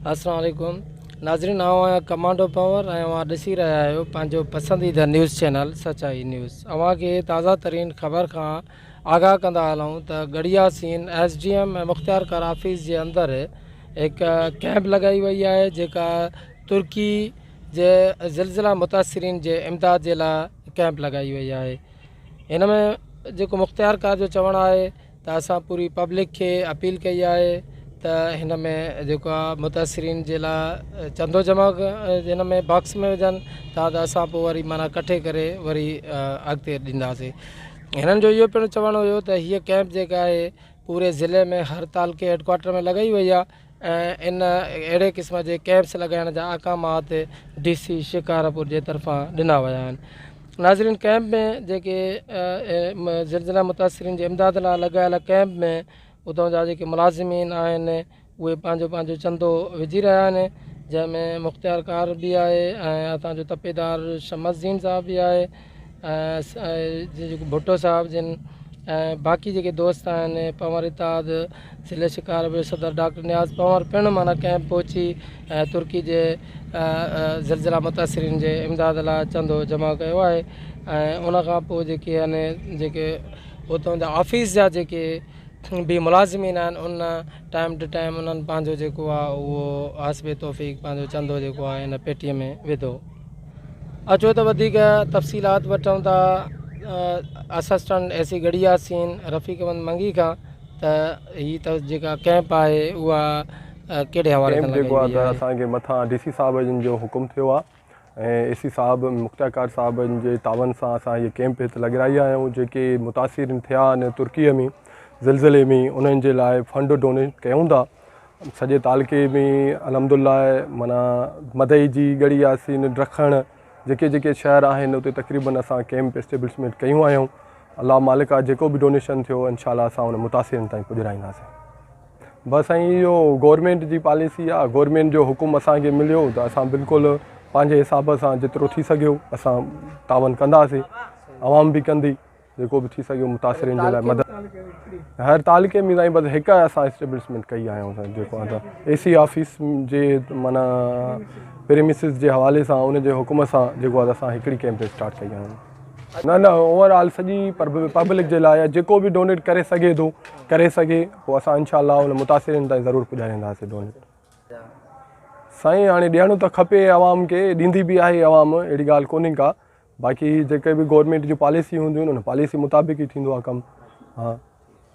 السلام عليڪم ناظرين آئون آهيان ڪمانڊو پنور ۽ اوهان ڏسي رهيا آهيو پنهنجو پسنديده نيوز چينل سچائي نيوز اوهان کي تازه ترين خبر کان آگاهه ڪندا هلون ته ڳڙهياسين ايس ڊي ايم ۽ مختيار ڪار آفيس جي اندر هڪ ڪئمپ لڳائي وئي آهي جيڪا ترڪي جي زلزله متاثرين جي امداد جي لاء ڪئمپ لڳائي وئي آهي هن ۾ جيڪو مختيار ڪار جو چوڻ آهي ته اسان پوري پبلڪ کي اپيل ڪئي آهي ته هن ۾ جيڪو آهي متاثرين جي لاء چندو جمع هن ۾ باڪس ۾ وجهن ٿا ته اسان پوء وري معنيٰ ڪٺي ڪري وري اڳتي ڏينداسين هنن جو اهو پڻ چوڻ هيو ته هيء ڪئمپ جيڪا آهي پوري ضلعي ۾ هر تعلقي هيڊ ڪوارٽر ۾ لڳائي وئي آهي ۽ ان اهڙي قسم جي ڪئمپس لڳائڻ جا احڪامات ڊي سي شڪارپور جي طرفان ڏنا ويا آهن ناظرين ڪئمپ ۾ جيڪي زلزله متاثرين جي امداد لاء لڳايل ڪئمپ ۾ اتان جا جيڪي ملازمين آهن اهي پنهنجو پنهنجو چندو وجهي رهيا آهن جنهن ۾ مختيار ڪار به آهي ۽ اسان جو تپيدار شمس الدين صاحب به آهي ۽ ڀٽو صاحب جن ۽ باقي جيڪي دوست آهن پنهور اتحاد ضلعي شڪارپور جو صدر ڊاڪٽر نياز پنهور پڻ معنيٰ ڪئمپ پهچي ۽ ترڪي جي زلزله متاثرين جي امداد لاء چندو جمع ڪيو آهي ۽ ان کان پوء جيڪي آهن جيڪي اتان جا آفيس جا جيڪي به ملازمين آهن ان ٽائيم ٽو ٽائيم انهن پنهنجو جيڪو آهي اهو حسب توفيق پنهنجو چندو جيڪو آهي ان پيٽي ۾ وڌو. اچو ته وڌيڪ تفصيلات وٺون ٿا assistant A C Garhi Yasin Rafiq Ahmed Mangi کان ته هي ته جيڪا ڪئمپ آهي اها ڪهڙي حوالي سان ڪئمپ جيڪو لڳائي آهي وئي ته آهي. اسان کي مٿان ڊي سي صاحب جن جو حڪم ٿيو آهي ۽ اي سي صاحب مختيارڪار صاحب جن جي تعاون سان اسان هيء ڪئمپ هت لڳرائي آهيون جيڪي متاثرين ٿيا آهن ترڪي ۾ زلزلي ۾ انهن جي لاء فنڊ ڊونيٽ ڪيون ٿا سڄي تعلقي ۾ الحمد الله معنيٰ مدئي جي ڳڙهي ياسين ڊکڻ جيڪي جيڪي شهر آهن اتي تقريبن اسان ڪيمپ اسٽيبلشمينٽ ڪيون آهيون الله مالڪ آهي جيڪو به ڊونيشن ٿيو انشاء الله اسان ان متاثرين تائين پڄرائينداسين بس سائين اهو گورنمينٽ جي پاليسي آهي گورنمينٽ جو حڪم اسان کي مليو ته اسان بلڪل پنهنجي حساب سان جيترو ٿي سگهيو اسان تعاون ڪنداسين عوام به ڪندي جيڪو به ٿي سگهيو متاثرين جي لاء مدد هر تعلقي ۾ سائين بس هڪ اسان اسٽيبلشمينٽ ڪئي آهي سائين جيڪو آهي ته اي سي آفيس جي معنيٰ پريمسز جي حوالي سان ان جي حڪم سان جيڪو آهي اسان هڪڙي ڪيمپ اسٽارٽ ڪئي آهي نه نه اوور آل سڄي پبلڪ جي لاء جيڪو به ڊونيٽ ڪري سگهي ٿو ڪري سگهي پوء اسان انشاء الله ان متاثرين تائين ضرور پڄائينداسين ڊونيٽ سائين هاڻي ڏيڻو ته کپي عوام کي ڏيندي به آهي عوام اهڙي ڳالهه ڪونهي ڪا باقي جيڪي به گورنمينٽ جون پاليسي هونديون آهن ان پاليسي مطابق ئي ٿيندو آهي ڪم ها.